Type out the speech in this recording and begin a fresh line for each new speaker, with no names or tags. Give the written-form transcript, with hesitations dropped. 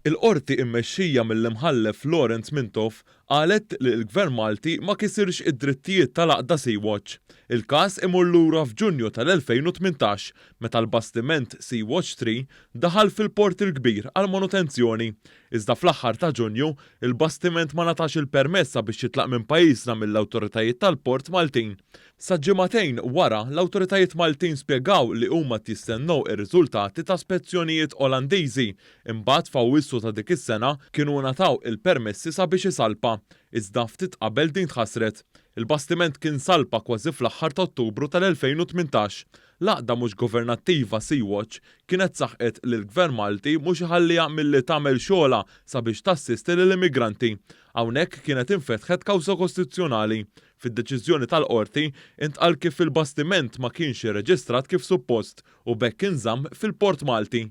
Il-Qorti immexxija mill-Imħallef Lawrence Mintoff qalet li l-Gvern Malti ma kisirx id-drittijiet tal-għaqda Sea-Watch. Il-każ imur lura f'Ġunju tal-2018 meta l-bastiment Sea-Watch 3 daħal fil-Port il-Kbir għall-manutenzjoni. Iżda fl-aħħar ta' Ġunju, il-bastiment ma ngħatax il-permess sabiex jitlaq minn pajjiżna mill-awtoritajiet tal-port Maltin. Sa ġimagħtejn wara, l-awtoritajiet Maltin spjegaw li huma qed jistennew ir-riżultati ta' spezzjonijiet Olandiżi. Imbagħad f'Awwissu ta' dik is-sena kienu ngħataw il-permessi sabiex isalpa, iżda ftit qabel din tħassret. Il-bastiment kien salpa kważi fl-aħħar ta' Ottubru tal-2018. L-għaqda mhux governattiva Sea-Watch kienet saħqet li l-Gvern Malti mhux iħalliha milli tagħmel xogħolha sabiex tassisti lill-immigranti. Hawnhekk kienet infetħet kawża kostituzzjonali. Fid-deċiżjoni tal-Qorti intqal kif il-bastiment ma kienx irreġistrat kif suppost u b'hekk inżamm fil-Port Malti.